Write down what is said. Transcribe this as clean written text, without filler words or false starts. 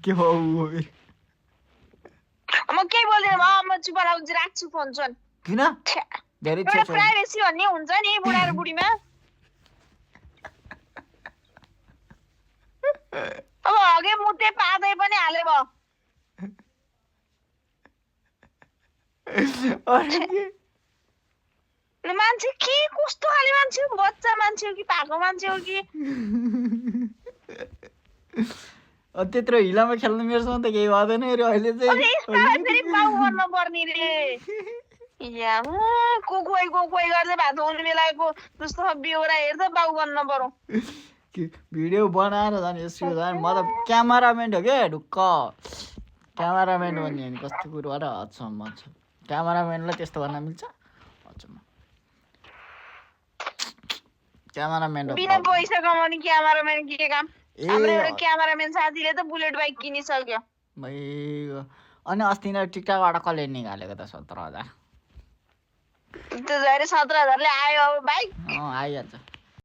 के हो म केही बोल्दिनँ म चुप राख्छु फोन चाहिँ किन धेरै एउटा प्राइभेसी भन्ने हुन्छ नि बुढा र बुढीमा अब हगे मुते पादै पनि हाले भयो मान्छे के कस्तो खाले मान्छे हो बच्चा मान्छे हो कि पाको मान्छे हो कि त्यत्रो हिलामा खेल्नु मेरोसँग त केही भएन रे अहिले चाहिँ फेरि बाउ गर्न पर्ने रे को कोही गर्दै भात हुने बेलाको जस्तो बेहोरा हेर्दा बाउ बन्न पर्यो भिडियो बनाएर झन् यसो झन् म त क्यामेराम्यान हो क्या ढुक्क क्यामेराम्यान भन्ने भने कस्तो कुरो र अचम्म छ क्यामेराम्यानलाई त्यस्तो गर्न मिल्छ अचम्म क्यामेराम्यान बिना पैसा कमाउने क्यामेराम्यान के काम हाम्रो एउटा क्यामेराम्यान साथीले त बुलेट बाइक किनिसक्यो अनि अस्ति नै टिकटकबाट कसले निकालेको त 17,000 त्यो 17,000ले आयो अब बाइक आइहाल्छ